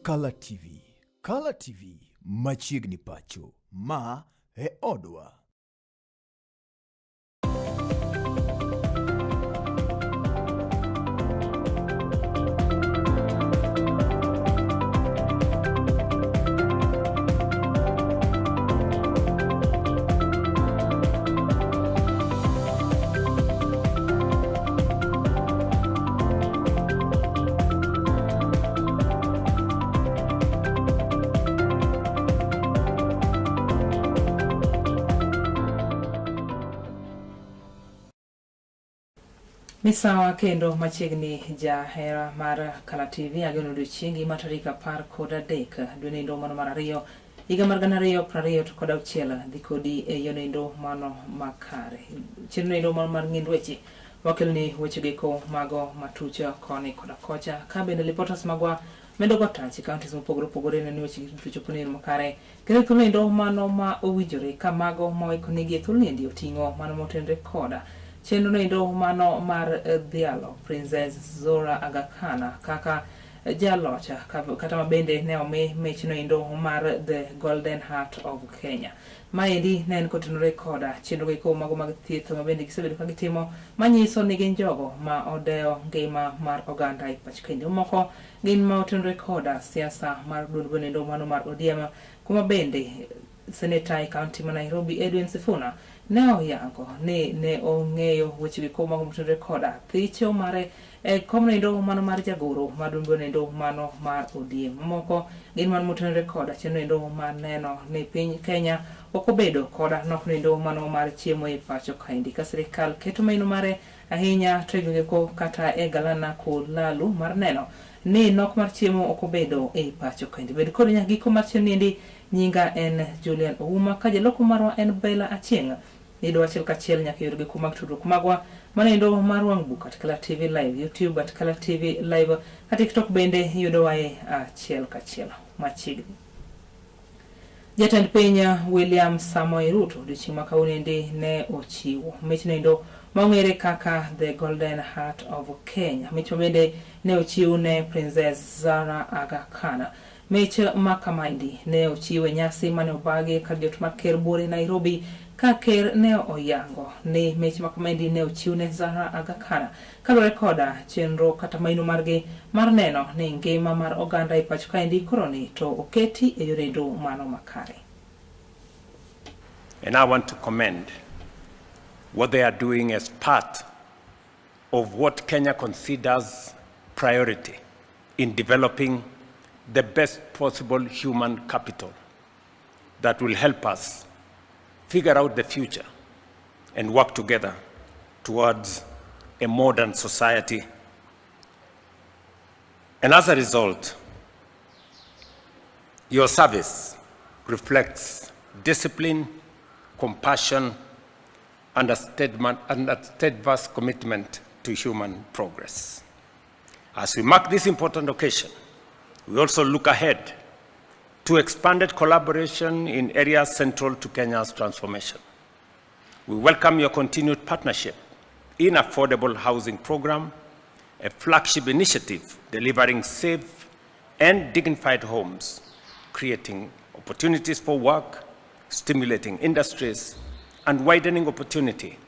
Kala TV. Kala TV machiegni pacho. Ma e odwa. Misawa kendo machiegni jahera mar Kala TV ageno odiochiengi ma tarik 13 dwe noendo mano mar ariyo higa mar 2026 dhi kodi e yo noendo mano makare. Chenro noendo mano mar ng'ind weche wakeloni weche geko mago matuch koni koda kocha ka bende reporters magwa medo go tach e counties mopogore opogore neno ni weche duto chopo ne yo makare. Kendo thuolo endo mano ma owinjore ka mago ma waikonegi e thuolo endi oting'o mano motenre koda chenro endo mano mar dhialo Princess Zora Aga Khan kaka jaloch kata ma bende ne omi michno endo mar The Golden Heart of Kenya. Maendi ne en kotenore koda chenro goeko mago mag thieth ma bende gisebedo ka gitimo manyiso ni gin jogo ma odewo ngima mar oganda e pacho kendo moko gin ma otenore koda siasa mar duond bwenendo mano mar ODM kuma bende seneta e kaunti ma Nairobi Edwin Sifuna ne oyango ni ne ong'eyo weche goeko mago motenore koda thicho mare e komnoendo mano mar jagoro mar duond bwenendo mano mar ODM. Mamoko gin mano motenore koda chenroendo mar neno ni piny Kenya ok obedo koda noknoendo mano mar chiemo e pacho kaendi ka sirikal keto maino mare ahinya to e gwengeko kata e galana kulalu mar neno ni nok mar chiemo ok obedo e pacho kaendi. Bed kod nyaka giko mar chenro niendi. Nyinga en Julian Ouma ka jaloko marwa en Bella Achieng'. Yudo achiel kachiel nyaka yorgi kuma mag tudruok magwa manoendo mar wang' buk at Kala TV Live, YouTube at Kala TV Live, ka TikTok bende yudowae achiel kachiel machiegni. Jatend piny William Samoei Ruto odiochieng' ma kawuono ne ochiwo mich noendo ma ong'ere kaka The Golden Heart of Kenya. Mich ma bende ne ochiw ne Princess Zara Aga Khan. Mich ma kamaendi ne ochiw e nyasi mane obagi kar jot mar Ker Buore Nairobi ka Ker ne oyango ni mich ma kamaendi ne ochiw ne Zahra Aga Khan kaluwore koda chenro kata maino margi mar neno ni ngima mar oganda e pacho kaendi koroni to oketi e yorendo mano makare. And I want to commend what they are doing as part of what Kenya considers priority in developing the best possible human capital that will help us figure out the future and work together towards a modern society. And as a result, your service reflects discipline, compassion, and a steadfast commitment to human progress. As we mark this important occasion, we also look ahead to expanded collaboration in areas central to Kenya's transformation. We welcome your continued partnership in Affordable Housing Program, a flagship initiative delivering safe and dignified homes, creating opportunities for work, stimulating industries, and widening opportunity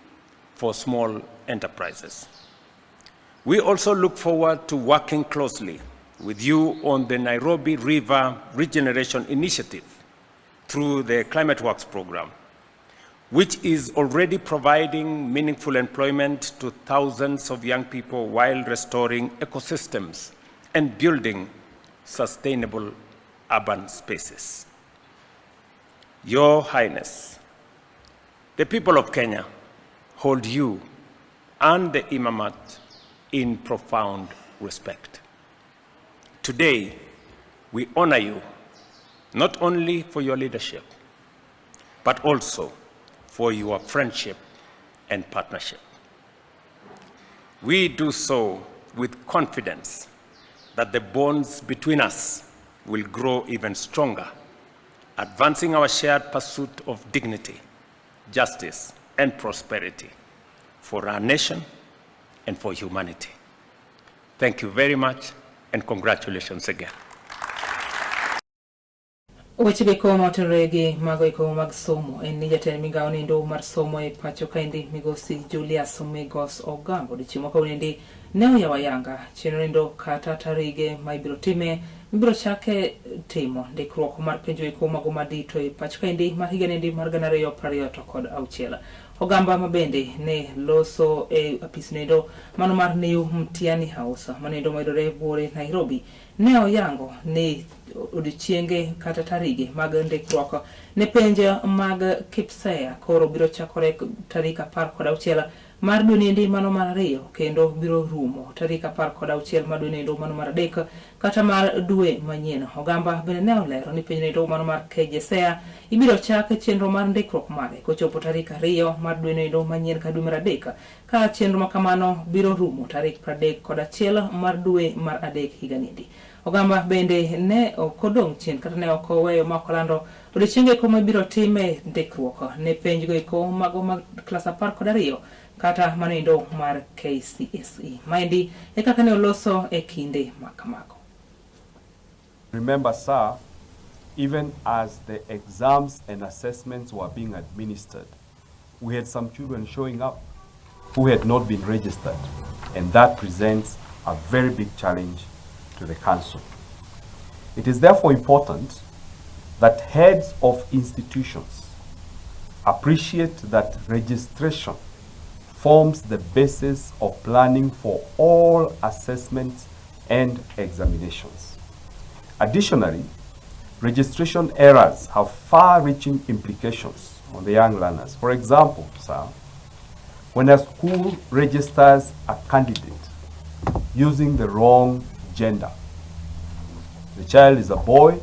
for small enterprises. We also look forward to working closely with you on the Nairobi River Regeneration Initiative through the Climate Works program, which is already providing meaningful employment to thousands of young people while restoring ecosystems and building sustainable urban spaces. Your Highness, the people of Kenya hold you and the Imamat in profound respect. Today, we honor you not only for your leadership, but also for your friendship and partnership. We do so with confidence that the bonds between us will grow even stronger, advancing our shared pursuit of dignity, justice, and prosperity for our nation and for humanity. Thank you very much, and congratulations again. Weche go eko motenore gi mago eko mag somo en ni jatend migawo nindo mar somo e pacho kaendi migosi Julius Migos Ogamba odiochieng' ma kawuono ne oyawo ayanga chenro nindo kata tarige ma ibiro time ibiro chake timo ndikruok mar penjo eko mago madito e pacho kaendi mar higa niendi mar 2026. Ogamba ma bende ne loso e apis nindo mano mar New Mtiani House manindo mayudore buore Nairobi ne oyango ni odiochienge kata tarige mag ndikruok ne penj mag KPSEA koro biro chakore tarik 16 mar dwe niendi mano mar ariyo kendo biro rumo tarik 16 mar dwe niendo mano mar adek kata mar dwe manyien. Ogamba bende ne olero ni penj niendo mano mar KJSEA ibiro chak chenro mar ndikruok mare kochopo tarik 2 mar dwe niendo manyien ka dwe mar adek ka chenro ma kamano biro rumo tarik 31 mar dwe mar adek higa niendi. Ogamba bende ne ok odong' chien kata ne ok oweyo ma ok olando odiochienge eko ma ibiro time ndikruok ne penj go eko mago mag klas 12 kata manoendo mar KCSE. Maendi e kaka ne oloso e kinde ma kamago. Remember, sir, even as the exams and assessments were being administered, we had some children showing up who had not been registered, and that presents a very big challenge to the council. It is therefore important that heads of institutions appreciate that registration forms the basis of planning for all assessments and examinations. Additionally, registration errors have far-reaching implications on the young learners. For example, sir, when a school registers a candidate using the wrong gender, the child is a boy,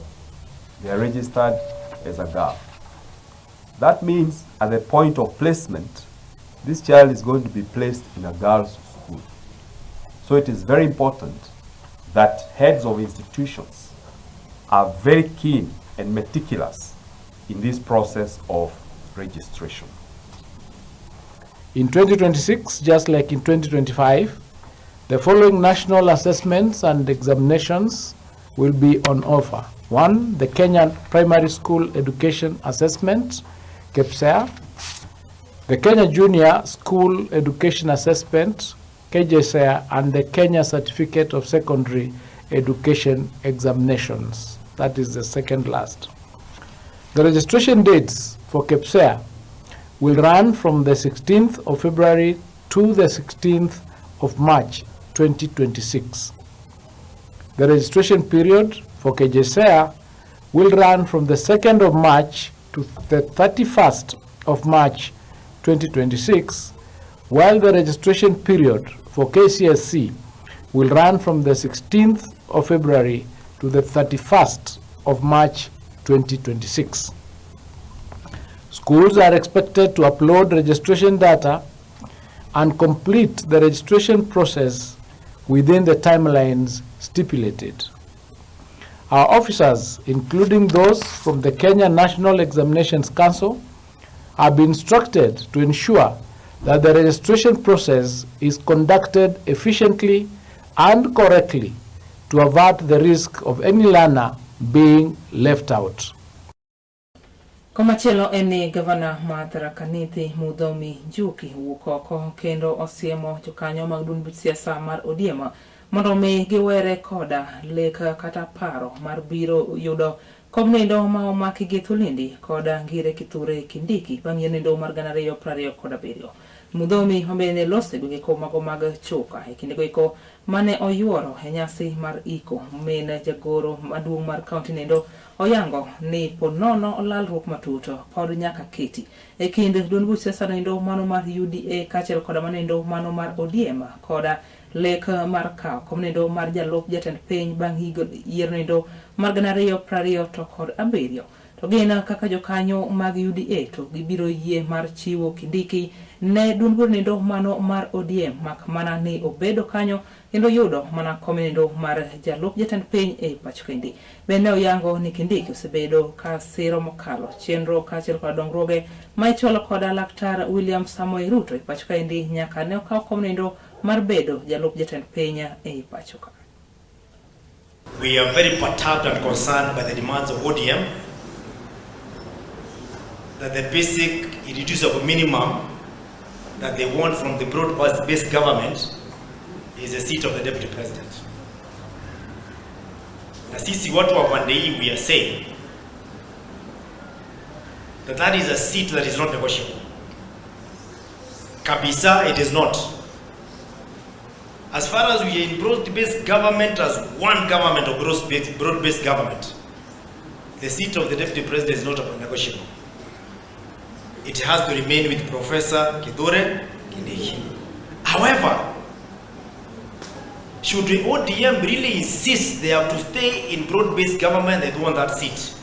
they are registered as a girl. That means at the point of placement, this child is going to be placed in a girl's school. So it is very important that heads of institutions are very keen and meticulous in this process of registration. In 2026, just like in 2025, the following national assessments and examinations will be on offer. 1, the Kenyan Primary School Education Assessment, KPSEA, the Kenya Junior School Education Assessment, KJSEA, and the Kenya Certificate of Secondary Education Examinations. That is the second last. The registration dates for KPSEA will run from the 16th of February to the 16th of March 2026. The registration period for KJSEA will run from the 2nd of March to the 31st of March 2026, while the registration period for KCSE will run from the 16th of February to the 31st of March 2026. Schools are expected to upload registration data and complete the registration process within the timelines stipulated. Our officers, including those from the Kenya National Examinations Council, have been instructed to ensure that the registration process is conducted efficiently and correctly to avert the risk of any learner being left out. Komachielo en ni gavana ma Tharaka Nithi Muthomi Njuki wuok oko kendo osiemo jokanyo mag duond buch siasa mar ODM mondo mi giwere koda lek kata paro mar biro yudo kom nindo ma omaki gi Thulindi koda Ngire Kithure Kindiki bang' yiero nindo mar 2027. Muthomi ma bende ne loso e gwenge mago mag Chuka e kindego eko mane oyuoro e nyasi mar iko min jagoro maduong' mar kaunti nendo oyango ni po nono lalruok matut pod nyaka keti e kind duond buch siasa nendo mano mar UDA kaachiel koda manendo mano mar ODM koda lek mar kawo kom nendo mar jalup jatend piny bang' yiero nendo mar 2027. To gin kaka jokanyo mag UDA to gibiro yie mar chiwo Kindiki ne duond bura nendo mano mar ODM mak mana ni obedo kanyo kendo yudo mana kom nendo mar jalup jatend piny e pacho kendi. Bende oyango ni Kindiki osebedo ka siro mokalo chenro kaachiel kod dongruoge ma ichwalo koda Laktar William Samoei Ruto e pacho kaendi nyaka ne okaw kom nendo mar bedo jalup jatend piny e pacho ka. We are very perturbed and concerned by the demands of ODM that the basic irreducible minimum that they want from the broad-based government is the seat of the deputy president. Na sisi watu wa pande hii we are saying that that is a seat that is not negotiable. Kabisa, it is not. As far as we are in broad-based government, as one government or broad-based government, the seat of the deputy president is not negotiable. It has to remain with Professor Kithure Kindiki. However, should the ODM really insist they have to stay in broad-based government, they don't want that seat,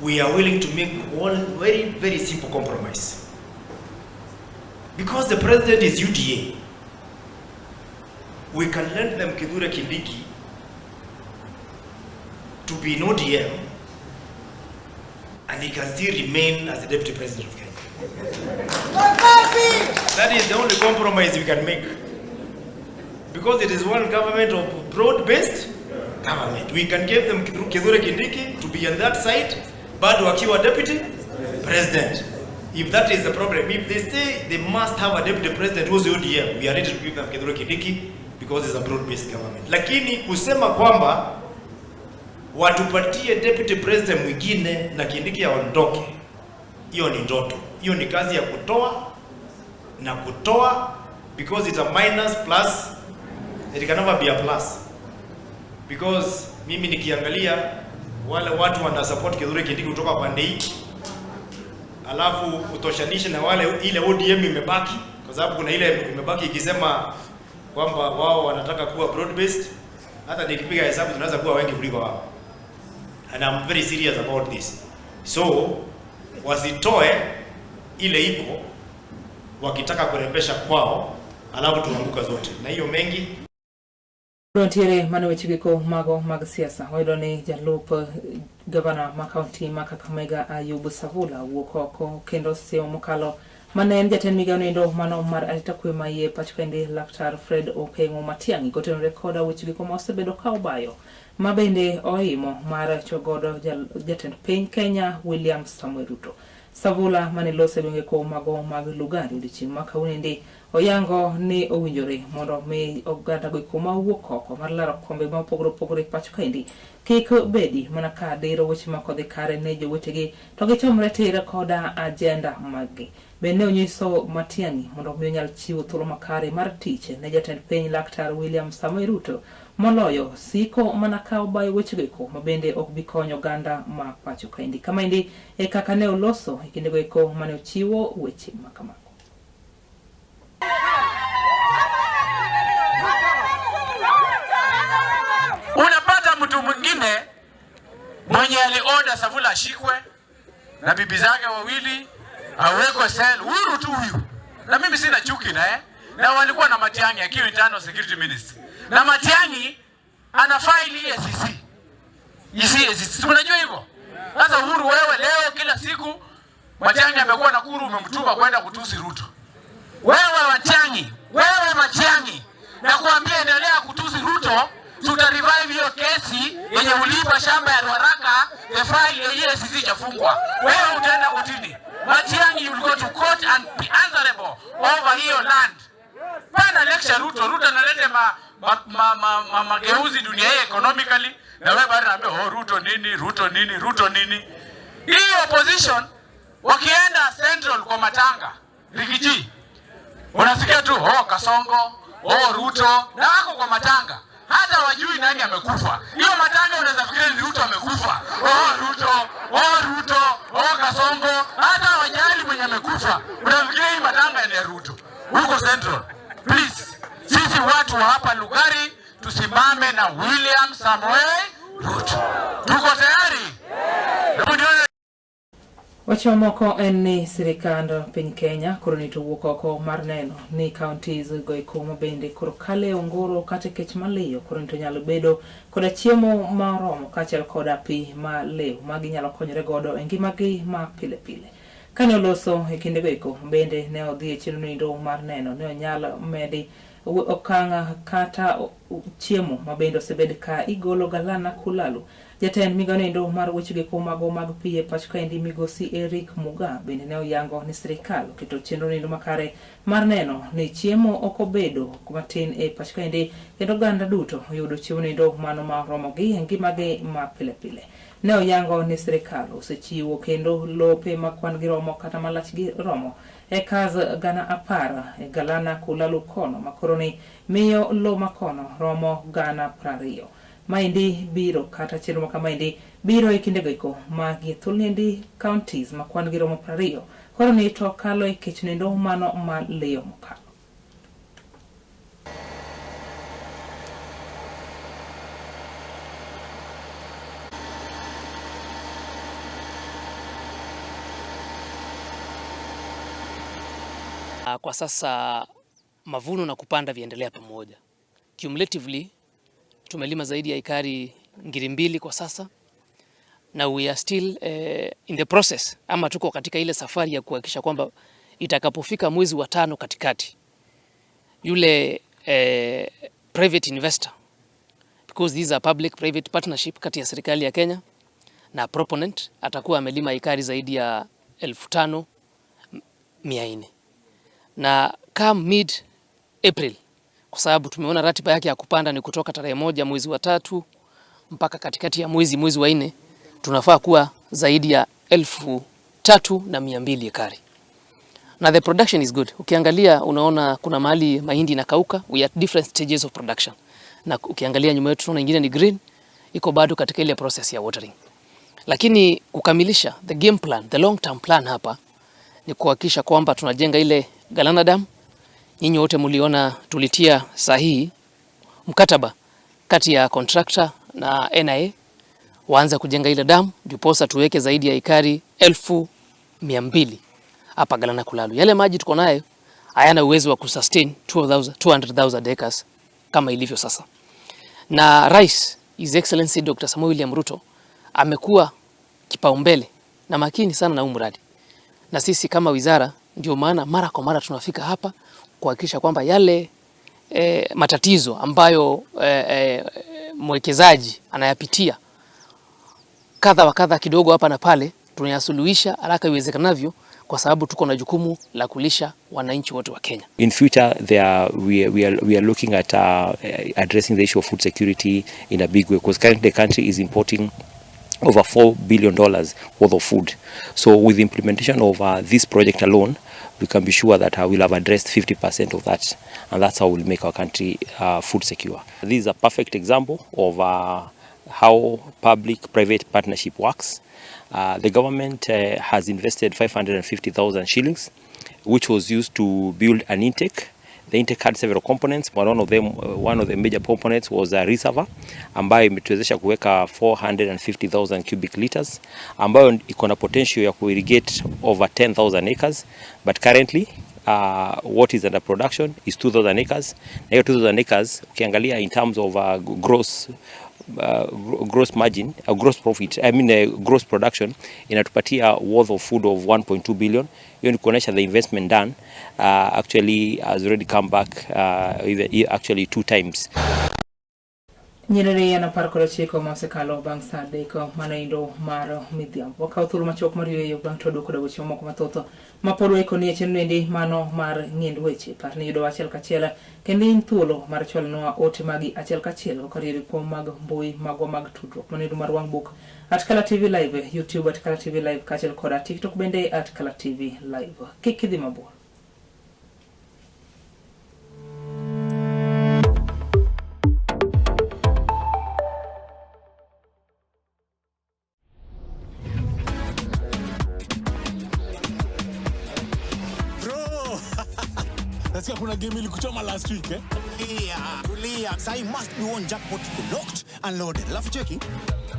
we are willing to make one very, very simple compromise. Because the president is UDA, we can lend them Kithure Kindiki to be in ODM, and he can still remain as the deputy president of Kenya. That is the only compromise we can make. Because it is one government of broad-based government. We can give them Kithure Kindiki to be on that side, bado akiwa deputy president. If that is the problem, if they say they must have a deputy president who's ODM, we are ready to give them Kithure Kindiki because it's a broad-based government. Lakini kusema kwamba watupatie deputy president mwingine na Kindiki aondoke, hiyo ni ndoto. Hiyo ni kazi ya kutoa na kutoa, because it's a minus plus, it can never be a plus. Because mimi nikiangalia wale watu wana support Kithure Kindiki kutoka pande hii, alafu utoshanishe na wale ile ODM imebaki, kwa sababu kuna ile imebaki ikisema kwamba wao wanataka kuwa broad based. Hata nikipiga hesabu tunaweza kuwa wengi kuliko wao, and I'm very serious about this. So wasitoe ile iko wakitaka kurembesha kwao, alafu tuanguka zote na hiyo mengi. Ntiere mane weche giko mago mag siasa wayudo ni jalup gavana ma kaunti ma Kakamega Ayub Savula wuok oko kendo siemo mokalo mane en jatend migao noendo mano mar arita kwe maiye pacho kaendi Laktar Fred Okengo Matiang'i kotenore koda weche giko ma osebedo ka obayo ma bende oimo mar chogodo jatend piny Kenya William Samoei Ruto. Savula mane loso e gwenge ko mago mag Lugari odiochieng' ma kawuonoendi oyango ni owinjore mondo mi oganda go eko ma owuok oko mar laro kombe ma opogore opogore e pacho kaendi kik bedi mana ka diro weche ma kodhi kare ne jowetegi to gichomre tir koda ajenda maggi. Bende ne onyiso Matiang'i mondo mi onyal chiwo thuolo makare mar tich ne jatend piny Laktar William Samoei Ruto moloyo siko mana ka obayo wechego eko ma bende ok bi konyo oganda ma pacho kaendi. Kamaendi e kaka ne oloso e kindego eko mane ochiwo weche ma kamago. Unapata mtu mwingine mwenye alioda Savula ashikwe na bibi zake wawili awekwe cell huru tu huyu, na mimi sina chuki naye, na walikuwa na Matiang'i akiwa internal security minister, na Matiang'i ana file EACC EACC, unajua hivyo. Sasa Uhuru, wewe leo kila siku Matiang'i amekuwa Nakuru, umemtuma kwenda kutusi Ruto. Wewe Matiang'i, wewe Matiang'i, nakuambia endelea kutusi Ruto, tuta revive hiyo kesi yenye ulipa shamba ya Ruaraka, the file ya EACC chafungwa. Wewe utaenda kotini. Matiang'i, you will go to court and be answerable over hiyo land. Pana lecture Ruto, Ruto analete ma mageuzi dunia hii economically, na wewe bado unaambia oh, Ruto nini, Ruto nini, Ruto nini. Hii opposition wakienda Central kwa matanga, Riggy G, unasikia tu oh, Kasongo, oh, Ruto, na wako kwa matanga. Hata wajui nani amekufa. Hiyo matanga unaweza fikiria ni Ruto amekufa. Oh Ruto, oh Ruto, oh Kasongo, hata wajali mwenye amekufa. Unafikiria hii matanga ni ya Ruto. Huko Central. Please, sisi watu wa hapa Lugari tusimame na William Samoei Ruto. Tuko tayari? Hebu nione. Wach mamoko en ni sirikand piny Kenya koro nito wuok oko mar neno ni counties go eko ma bende koro kale ongoro kata kech maliyo koro nito nyalo bedo koda chiemo moromo kaachiel koda pi maliw ma ginyalo konyore godo e ngimagi ma pile pile. Kane oloso e kindego eko bende ne odhi e chenro noendo mar neno ni onyal medi Okang' kata chiemo ma bende osebed ka igolo Galana Kulalu. Jatend migao noendo mar weche geko mago mag pi e pacho kaendi migosi Eric Muga bende ne oyango ni sirikal oketo chenro noendo makare mar neno ni chiemo ok obedo matin e pacho kaendi kendo oganda duto oyudo chiemo noendo mano ma oromogi e ngimagi ma pile pile. Ne oyango ni sirikal osechiwo kendo lope ma kwan gi romo kata malach gi romo Acres 10,000 e Galana Kulalu kono ma koro ni miyo lo ma kono romo 20,000. Maendi biro kata chenro ma kamaendi biro e kindego eko ma gie thuolniendi counties ma kwan gi romo 20 koro ni to kalo e kech noendo mano ma liyo mokalo. Kwa sasa mavuno na kupanda viendelea pamoja. Cumulatively tumelima zaidi ya ekari 2,000 kwa sasa na we are still in the process, ama tuko katika ile safari ya kuhakikisha kwamba itakapofika mwezi wa 5 katikati yule private investor, because these are public private partnership kati ya serikali ya Kenya na proponent, atakuwa amelima ekari zaidi ya 5,400. Na come mid April, kwa sababu tumeona ratiba yake ya kupanda ni kutoka tarehe 1 mwezi wa 3 mpaka katikati ya mwezi wa 4, tunafaa kuwa zaidi ya 3,200 ekari. Na the production is good. Ukiangalia unaona kuna mahali mahindi inakauka, we are at different stages of production. Na ukiangalia nyuma yetu tunaona nyingine ni green, iko bado katika ile process ya watering. Lakini kukamilisha the game plan, the long term plan hapa ni kuhakikisha kwamba tunajenga ile Galana Dam. Nyinyi wote mliona tulitia sahihi mkataba kati ya contractor na NIA waanze kujenga ile dam, ndiposa tuweke zaidi ya ekari 200,000 hapa Galana Kulalu. Yale maji tuko nayo hayana uwezo wa kusustain 200,000 acres kama ilivyo sasa. Na Rais His Excellency Dr. Samuel William Ruto amekuwa kipaumbele na makini sana na huu mradi. Na sisi kama wizara ndio maana mara kwa mara tunafika hapa kuhakikisha kwamba yale matatizo ambayo mwekezaji anayapitia kadha wa kadha kidogo hapa na pale tunayasuluhisha haraka iwezekanavyo, kwa sababu tuko na jukumu la kulisha wananchi wote wa Kenya. In future we are looking at addressing the issue of food security in a big way, because currently the country is importing over $4 billion worth of food. So with the implementation of this project alone, we can be sure that we'll have addressed 50% of that, and that's how we'll make our country food secure. This is a perfect example of how public-private partnership works. The government has invested 550,000 shillings, which was used to build an intake. The intake had several components, but one of the major components was a reservoir ambayo imetuwezesha kuweka 450,000 cubic liters, ambayo iko na potential ya kuirrigate over 10,000 acres, but currently what is under production is 2,000 acres. Na hiyo 2,000 acres ukiangalia in terms of gross margin, gross profit, I mean gross production, inatupatia worth of food of 1.2 billion. Hiyo ni kuonesha the investment done actually has already come back actually 2 times. Nyerere en 19 ma osekalo bang' sa 3 manoendo mar midhiambo. Wakawo thuolo machuok mar yueyo bang' to duoko weche mamoko mathoth ma pod waikoni e chenro endi mano mar ng'iend weche. Par ni yudowa achiel kachiel kendo in thuolo mar chwalonwa ote magi achiel kachiel kokalo kuom mag mbui magwa mag tudruok manoendo mar wang' book at Kala TV Live, YouTube at Kala TV Live kaachiel koda TikTok bende at Kala TV Live. Kik idhi mabor. Bro! Nasikia kuna game ilikuchoma last week, eh? Tulia, tulia. Sai must be one jackpot iko locked and loaded. Alafu cheki,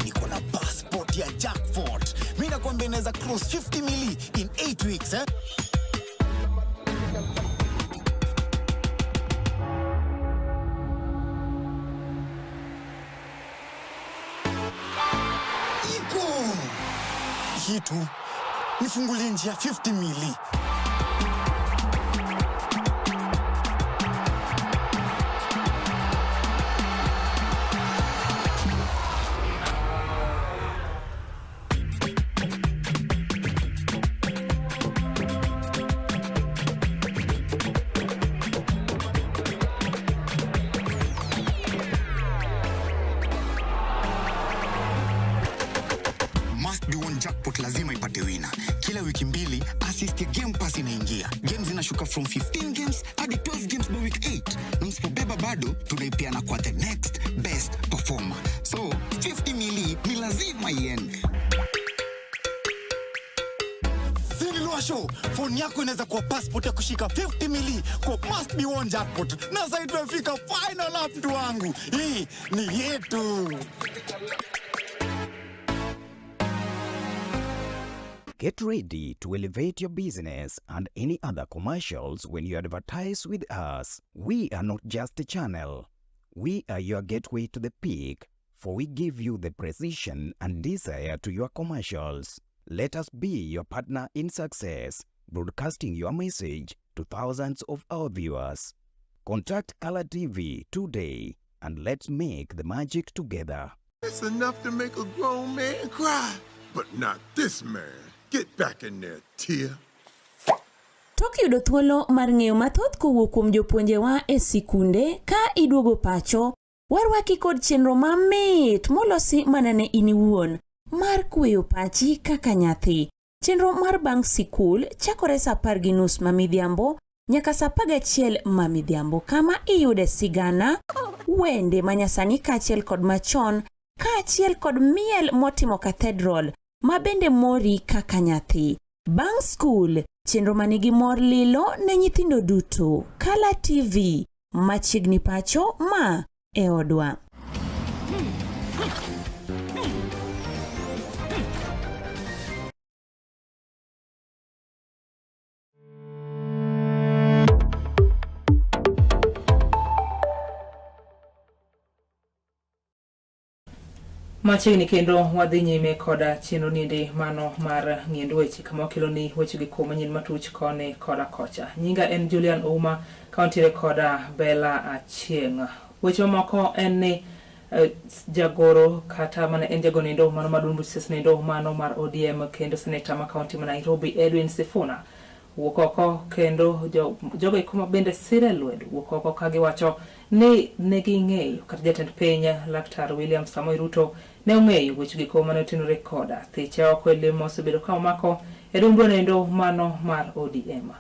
niko na passport ya jackpot. Mimi nakwambia inaweza cross 50 mili in 8 weeks, eh? Iko. Hii tu nifungulie njia 50 mili. Must be won jackpot lazima ipate winner. Kila wiki mbili assist ya Game Pass inaingia. Games zinashuka from 15 games hadi 12 games by week 8. Na msipobeba bado tunaipeana kwa the next best performer. So 50 mili ni lazima iende. Show, phone yako inaweza kuwa passport ya kushika 50 mili kwa must be won jackpot. Na sasa tumefika final lap, mtu wangu. Hii ni yetu. Get ready to elevate your business and any other commercials when you advertise with us. We are not just a channel. We are your gateway to the peak, for we give you the precision and desire to your commercials. Let us be your partner in success, broadcasting your message to thousands of our viewers. Contact Color TV today and let's make the magic together. It's enough to make a grown man cry, but not this man. Get back in there, Tia. Tok yudo thuolo mar ng'eyo mathoth kowuok kuom jopuonjewa e sikunde ka iduogo pacho, warwaki kod chenro mamit molosi mana ne in iwuon mar kweyo pachi kaka nyathi. Chenro mar bang' sikul chakore sa 10:30 ma midhiambo nyaka sa 11 ma midhiambo kama iyude sigana, wende manyasani kaachiel kod machon, kaachiel kod miel motimo cathedral ma bende mori kaka nyathi. Bang' skul, chenro manigi mor lilo ne nyithindo duto. Kala TV, machiegni pacho ma e odwa. Machiegni kendo wadhi nyime koda chenro niendi mano mar ng'iendo weche kama wakelo ni weche gi kuom manyien matuch koni koda kocha. Nyinga en Julian Ouma ka wantiere koda Bella Achieng'. Weche mamoko en ni jagoro kata mana en jago nindo mano mar duond buch siasa nindo mano mar ODM kendo seneta ma kaunti ma Nairobi Edwin Sifuna wuok oko kendo jogo eko ma bende sire lwedo wuok oko ka giwacho ni ne ging'eyo kata jatend piny Laktar William Samoei Ruto ne ong'eyo weche giko mane otenore koda thiche oko e lemo osebedo ka omako e duond nendo mano mar ODM.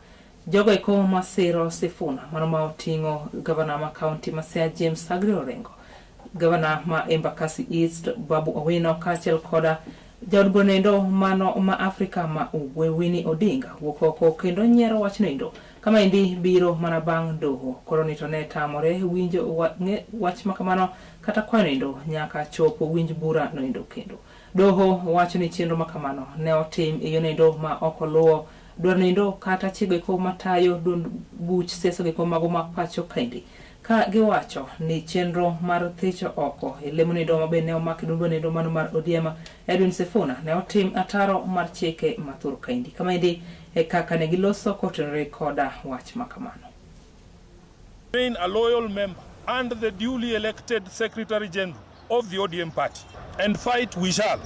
Jogo eko masiro Sifuna mano ma oting'o gavana ma kaunti ma Siaya James Aggrey Orengo, gavana ma Embakasi East Babu Owino kaachiel koda jaod bura noendo mano ma Afrika ma Ugwe Winnie Odinga wuok oko kendo nyiero wachno endo. Kamaendi biro mana bang' doho koro ni to ne tamore winjo wach makamano kata kwayo noendo nyaka chop winj bura noendo kendo. Doho wacho ni chenro makamano ne otim e yono ma ok oluwo dwaro noendo kata chike eko matayo duond buch siasa go eko mago ma pacho kaendi ka giwacho ni chenro mar thicho oko e lemo noendo ma be ne omak duond noendo mano mar ODM Edwin Sifuna ne otim ataro mar chike mathur kaendi. Kamaendi e kaka ne giloso kotenore koda wach makamano. Remain a loyal member and the duly elected Secretary General of the ODM party, and fight we shall.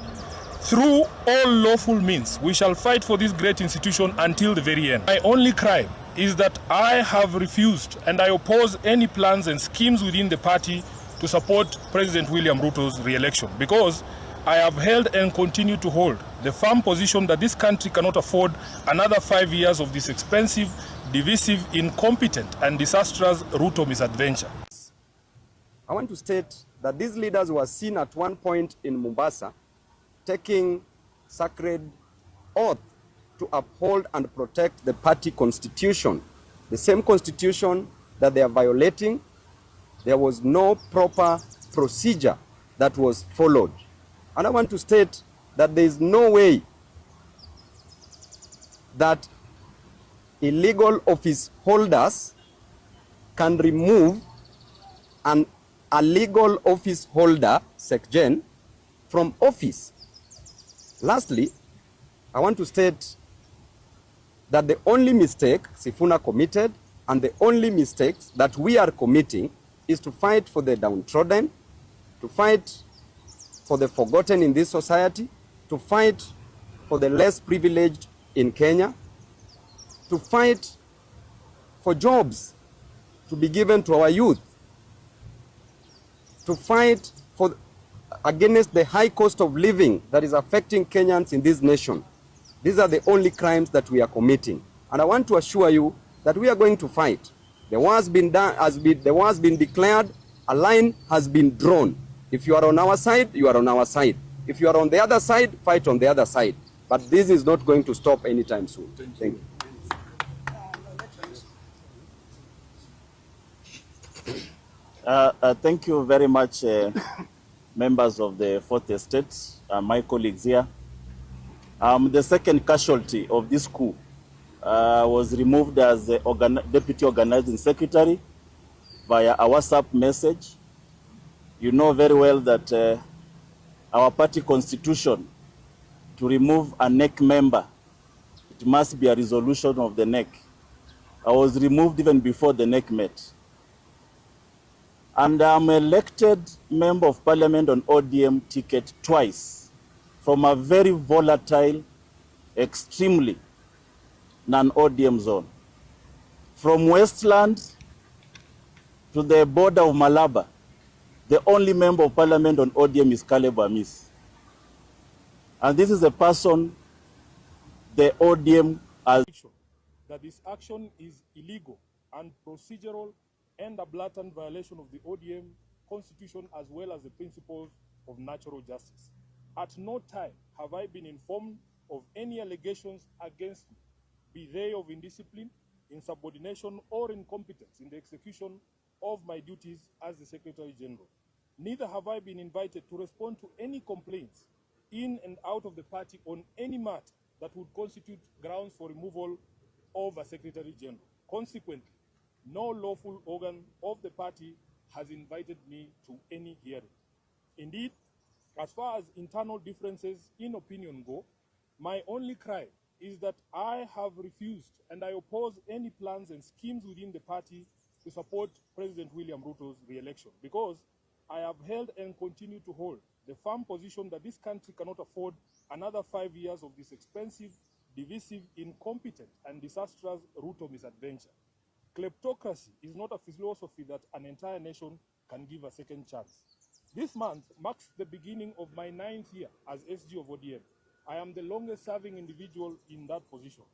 Through all lawful means, we shall fight for this great institution until the very end. My only crime is that I have refused and I oppose any plans and schemes within the party to support President William Ruto's re-election, because I have held and continue to hold the firm position that this country cannot afford another 5 years of this expensive, divisive, incompetent and disastrous Ruto misadventure. I want to state that these leaders were seen at one point in Mombasa taking sacred oath to uphold and protect the party constitution, the same constitution that they are violating. There was no proper procedure that was followed. And I want to state that there is no way that illegal office holders can remove an illegal office holder, SecGen, from office. Lastly, I want to state that the only mistake Sifuna committed and the only mistakes that we are committing is to fight for the downtrodden, to fight for the forgotten in this society, to fight for the less privileged in Kenya, to fight for jobs to be given to our youth, to fight for against the high cost of living that is affecting Kenyans in this nation. These are the only crimes that we are committing. And I want to assure you that we are going to fight. The war has been done, the war has been declared, a line has been drawn. If you are on our side, you are on our side. If you are on the other side, fight on the other side. But this is not going to stop anytime soon. Thank you. Thank you very much, members of the Fourth Estate, my colleagues here. The second casualty of this coup was removed as the deputy organizing secretary via a WhatsApp message. You know very well that our party constitution, to remove a NEC member, it must be a resolution of the NEC. I was removed even before the NEC met. And I'm elected member of parliament on ODM ticket twice from a very volatile, extremely non-ODM zone. From Westland to the border of Malaba, the only member of parliament on ODM is Caleb Amisi. And this is a person the ODM has... That this action is illegal and procedural and a blatant violation of the ODM constitution as well as the principles of natural justice. At no time have I been informed of any allegations against me, be they of indiscipline, insubordination, or incompetence in the execution of my duties as the Secretary General. Neither have I been invited to respond to any complaints in and out of the party on any matter that would constitute grounds for removal of a Secretary General. Consequently, no lawful organ of the party has invited me to any hearing. Indeed, as far as internal differences in opinion go, my only crime is that I have refused and I oppose any plans and schemes within the party to support President William Ruto's re-election, because I have held and continue to hold the firm position that this country cannot afford another 5 years of this expensive, divisive, incompetent, and disastrous Ruto misadventure. Kleptocracy is not a philosophy that an entire nation can give a second chance. This month marks the beginning of my 9th year as SG of ODM. I am the longest serving individual in that position.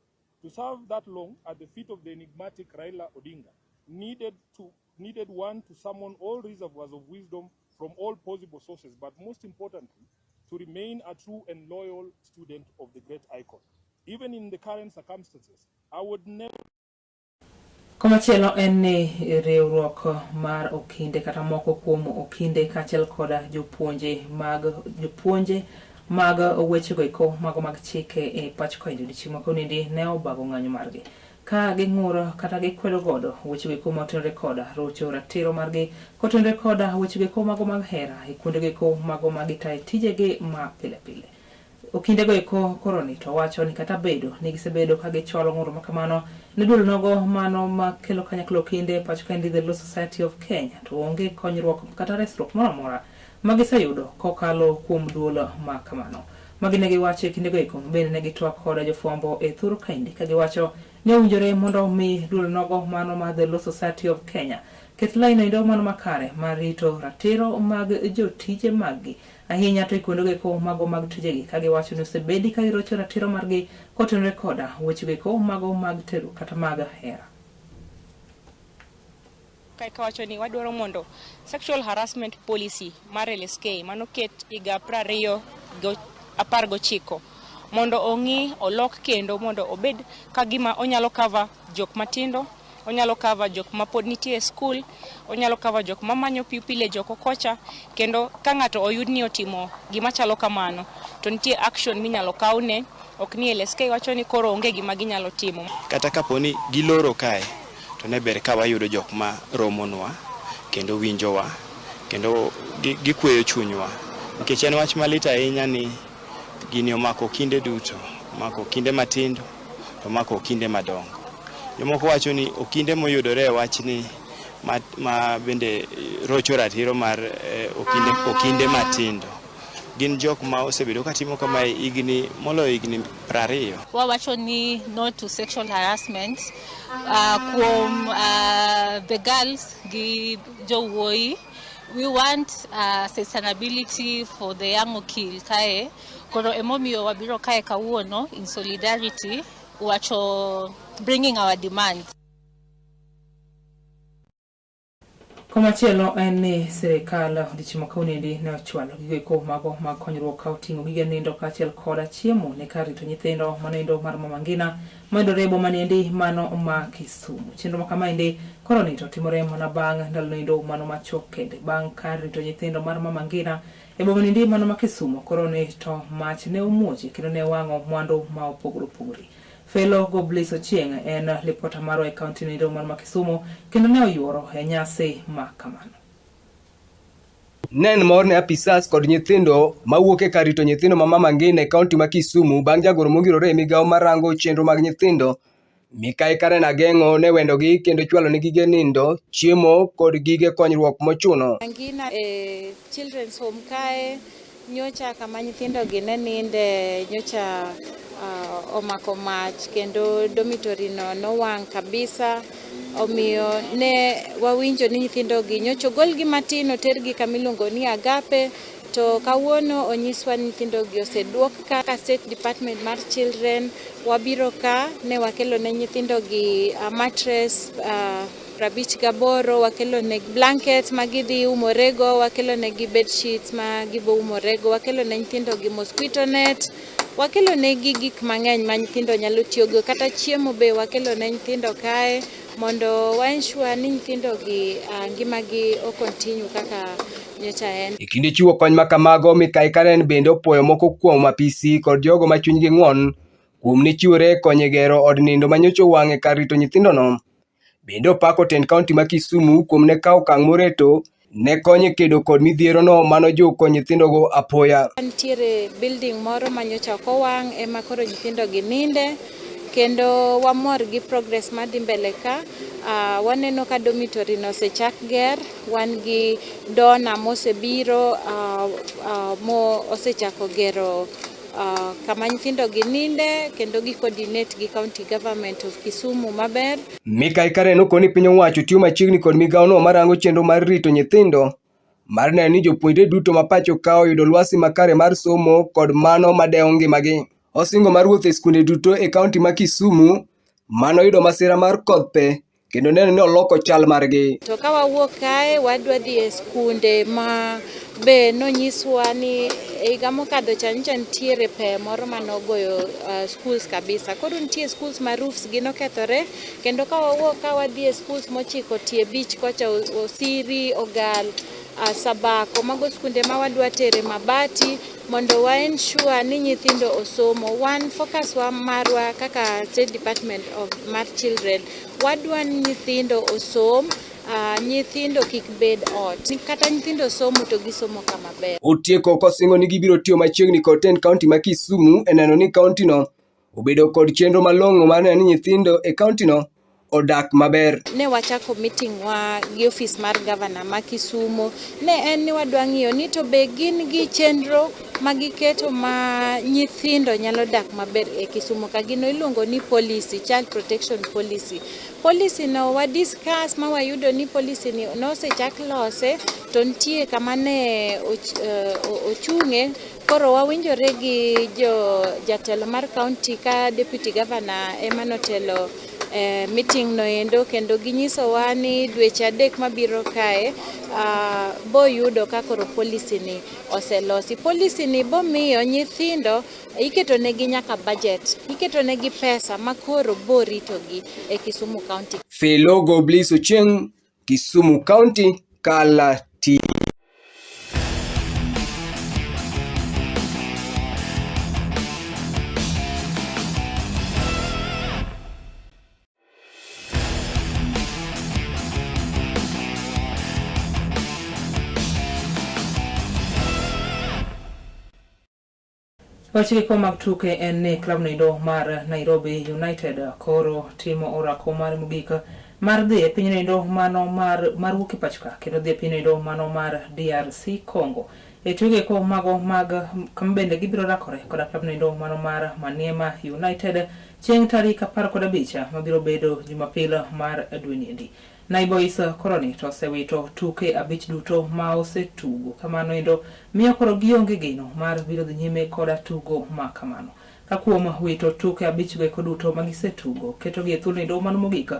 To serve that long at the feet of the enigmatic Raila Odinga needed one to summon all reservoirs of wisdom from all possible sources, but most importantly, to remain a true and loyal student of the great icon. Even in the current circumstances, I would never... Komachielo en ni riwruok mar okinde kata moko kuom okinde kaachiel koda jopuonje mag wechego eko mago mag chike e pacho kaendi odiochieng' ma kawuono ne obago ng'anyo margi ka ging'uro kata gikwedo godo wechego eko motenore koda rocho ratiro margi kotenore koda wechego eko mago mag hera e kuondego eko mago ma gitayo tijegi ma pile pile. Okindego eko koro ni to wacho ni kata bedo ni gisebedo ka gichwalo ng'uro ma kamano ne duol nogo mano makelo kanyakla okinde pacho kaendi The Law Society of Kenya to onge konyruok kata resruok moro amora ma giseyudo kokalo kuom duol ma kamano. Magi ne giwacho e kindego eko bende ne gitwak koda jofwambo e thur kaendi ka giwacho ni owinjore mondo mi duol nogo mano ma The Law Society of Kenya ket laino endo mano makare mar rito ratiro mag jotije maggi ahinya to e kuondego eko mago mag tijegi ka giwacho ni osebedi ka girocho ratiro margi kotenore koda wechego eko mago mag tero kata mag hera. Kawacho ni wadwaro mondo sexual harassment policy mar LSK manoket higa 2019 mondo ong'i olok kendo mondo obed ka gima onyalo cover jok matindo, onyalo cover jok ma pod nitie e school, onyalo cover jok mamanyo pupilage oko kocha, kendo ka ng'ato oyud ni otimo gima chalo kamano to nitie action minyalo kawne, ok ni LSK wacho ni koro onge gima ginyalo timo. Kata kapo ni giloro kae to ne ber ka wayudo jok ma romonwa kendo winjowa kendo gikweyo chunywa, nikech en wach malit ahinya ni gini omako okinde duto, omako okinde matindo to omako okinde madongo. Jomoko wacho ni okinde moyudore e wachni ma bende rocho ratiro mar okinde matindo gin jok ma osebedo katimo kamae higni moloyo higni 20. Wawacho ni no to sexual harassment kuom the girls gi jowuoyi We want sustainability for the young okil kae. Koro emomiyo wabiro kae kawuono in solidarity wacho bringing our demands. Komachielo en ni sirikal odiechieng' ma kawuonoendi ne ochwalo gigo eko mago mag konyruok ka oting'o gige nindo kaachiel koda chiemo ne kar rito nyithindo manoendo mar Mama Ngina mayudore e boma niendi mano ma Kisumu. Chenro ma kamaendi koro ni to timore mana bang' ndalo noendo mano machuok kende bang' kar rito nyithindo mar Mama Ngina e boma niendi mano ma Kisumu koro ni to mach ne omuoch kendo ne wang'o mwandu ma opogore opogore. Fellow Goblis Ochieng' en lipota marwa e kaunti noendo mar ma Kisumu kendo ne oyuoro e nyasi ma kamano. Ne en mor ne apisas kod nyithindo mawuok e kar rito nyithindo ma Mama Ngina e kaunti ma Kisumu bang' jagoro mongirore e migawo marango chenro mag nyithindo Mikai Karen Ageng'o ne wendogi kendo chwalonegi gige nindo, chiemo kod gige konyruok mochuno. Ngina e Children's Home kae Nyocha kama nyithindo gi ne ninde nyocha uh, omako mach kendo dormitory no nowang' kabisa. Omiyo ne wawinjo ni nyithindo gi nyocha ogolgi matin otergi kama iluongo ni Agape to kawuono onyiswa ni nyithindo gi oseduok kaka State Department mar Children wabiro ka ne wakelo ne nyithindo gi uh, mattress uh, 58, wakelo ne blankets ma gidhi umorego, wakelo negi bed sheets ma gibo umorego, wakelo ne nyithindo gi mosquito net, wakelo negi gik mang'eny ma nyithindo nyalo tiyogo, kata chiemo be wakelo ne nyithindo kae mondo wa ensure ni nyithindo gi uh, ngimagi o continue kaka nyocha en. E kinde chiwo kony ma kamago, Mikai Karen bende opuoyo moko kuom apisi kod jogo ma chunygi ng'won kuom ne chiwore konyo e gero od nindo ma nyocha owang' e kar rito nyithindono. Bende opako tend kaunti ma Kisumu kuom ne kawo okang' moreto ne konyo e kedo kod midhierono manojuko nyithindogo apoya. Nitiere building moro ma nyocha ok owang' ema koro nyithindo gi ninde kendo wamor gi progress madhi mbele ka. Uh, waneno ka dormitory no osechak ger, wan gi dona mosebiro uh, uh, mo osechako gero Uh, kama nyithindo gi ninde kendo gi coordinate gi county government of Kisumu maber. Mikai Karen okoni piny owacho tiyo machiegni kod migawono marango chenro mar rito nyithindo mar neno ni jopuonjre duto ma pacho ka oyudo lwasi makare mar somo kod mano madewo ngimagi. Osingo mar wuotho e skunde duto e kaunti ma Kisumu manoyudo masira mar kodh pe kendo neno ni oloko chal margi. To ka wawuok kae wadwa dhi e skunde ma be nonyiswa ni e higa mokadho cha nyocha nitiere pe moro manogoyo uh, schools kabisa. Koro nitie schools ma roofs gi nokethore kendo ka wawuok ka wadhi e schools mochiko tie beach kocha Osiri, Ogal, uh, Sabako, mago skunde ma wadwa tere mabati mondo wa ensure ni nyithindo osomo. Wan focus wa marwa kaka State Department of mar Children wadwa ni nyithindo osom, uh, nyithindo kik bed ot. Kata nyithindo somo to gisomo kama ber. Otieko kosingo ni gibiro tiyo machiegni kod tend kaunti ma Kisumu e neno ni kauntino obedo kod chenro malong'o mar neno ni nyithindo e kauntino odak maber. Ne wachako meeting wa gi ofis mar gavana ma Kisumu. Ne en ni wadwa ng'iyo ni to be gin gi chenro ma giketo ma nyithindo nyalo dak maber e Kisumu ka. Gino iluongo ni policy, child protection policy. Policy no wa discuss ma wayudo ni policy ni nosechak lose to nitie kama ne ochung'e. Koro wawinjore gi jo jatelo mar county ka deputy governor ema notelo e meeting no endo kendo ginyisowa ni dweche adek mabiro kae uh, bo yudo ka koro policy ni oselosi. Policy ni bomiyo nyithindo iketo negi nyaka budget, iketo negi pesa ma koro bo ritogi e Kisumu County. Felo Goblis Ochieng, Kisumu County, Kala TV. Wach giko mag tuke en ni klab noendo mar Nairobi United koro timo orako mar mogik mar dhi e piny noendo mano mar mar wuok e pacho ka kendo dhi e piny noendo mano mar DRC Congo. E tuke ko mago mag kama bende gibiro rakore koda klab noendo mano mar Maniema United chieng' tarik 15 mabiro bedo Jumapil mar dweniendi. Naibois koroni to osewito tuke abich duto ma osetugo. Kamano endo miyo koro gionge geno mar biro dhi nyime koda tugo ma kamano. Ka kuom wito tuke abichgo eko duto ma gisetugo, ketogi e thuolo endo mano mogik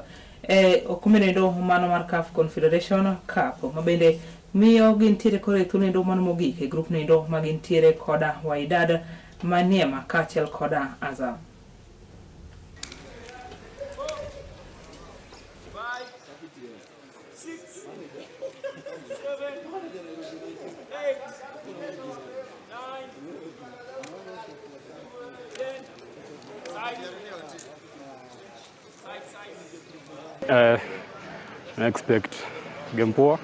e okombe endo mano mar CAF Confederation Cup ma bende miyo gintiere koro e thuolo endo mano mogik e grup endo ma gintiere koda Wydad Maniema kaachiel koda Azam. Na expect game poa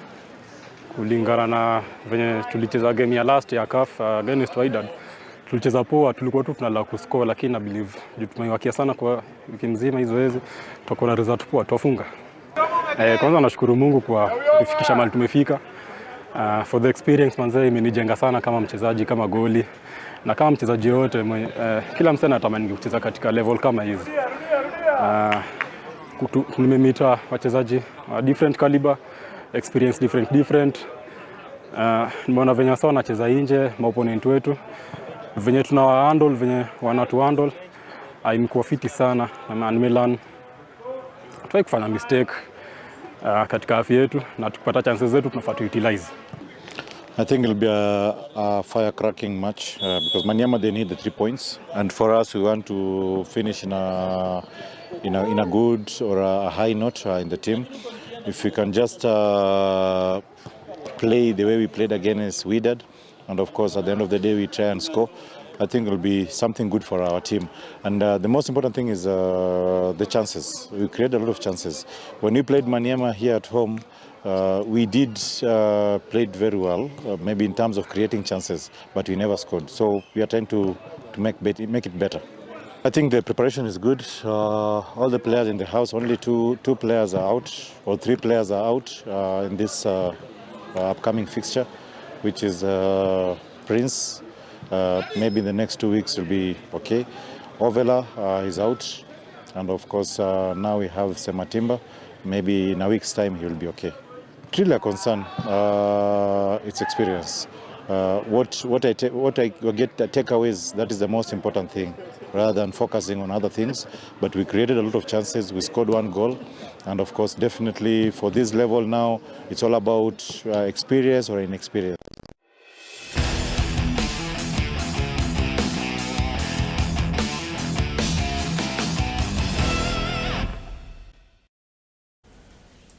kulingana na venye tulicheza game ya last ya CAF against Wydad. Tulicheza poa, tulikuwa tu tunala kuscore, lakini na believe juu tumeiwakia sana kwa wiki mzima hii zoezi, tutakuwa na result poa, tutafunga. Kwanza nashukuru Mungu kwa kufikisha mahali tumefika. For the experience manze, imenijenga sana kama mchezaji, kama goli na kama mchezaji yote. Kila msee anatamani kucheza katika level kama hizi. Nimemeet wachezaji different caliber, experience different different. Nimeona venye wasa wanacheza nje, maopponent wetu, venye tunawa handle, venye wanatu handle, imekuwa fiti sana na nimelearn try kufanya mistake katika afya yetu na tukipata chances zetu tunafaa tu utilize. I think it'll be a firecracking match because Maniema, they need the 3 points, and for us we want to finish in a good or a high note in the team. If we can just play the way we played against Wydad, and of course at the end of the day we try and score, I think it'll be something good for our team. And the most important thing is the chances. We create a lot of chances. When we played Maniema here at home, we did played very well, maybe in terms of creating chances, but we never scored. So we are trying to make it better. I think the preparation is good. All the players in the house, only two players are out, or three players are out in this upcoming fixture, which is Prince. Maybe in the next 2 weeks will be okay. Ovela is out, and of course now we have Sematimba. Maybe in a week's time he will be okay. Really a concern. It's experience. What I get the takeaways, that is the most important thing, rather than focusing on other things. But we created a lot of chances. We scored one goal, and of course, definitely for this level now, it's all about experience or inexperience.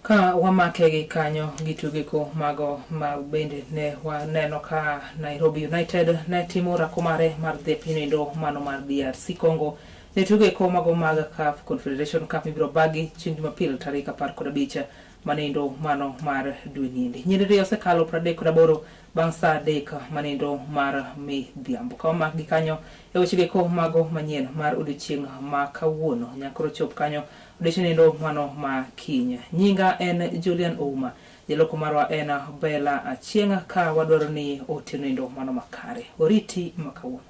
Ka wamake gi kanyo gi tugeko mago ma bende ne waneno ka Nairobi United ne timo orako mare mar dhi e piny endo mano mar DRC Congo ne tugeko mago mag CAF Confederation Cup mibiro bagi chieng' Jumapil tarik 15 manendo mano mar dwe niendi. Nyiriri osekalo 38 bang' saa 3 manendo mar midhiambo. Ka wamak gi kanyo e wechego mago manyien mar odiochieng' ma kawuono nyakoro chop kanyo odiochieng' endo mano ma kiny. Nyinga en Julian Ouma. Jaloko marwa en Bella Achieng' ka wadwaro ni otieno endo mano makare. Oriti ma kawuono.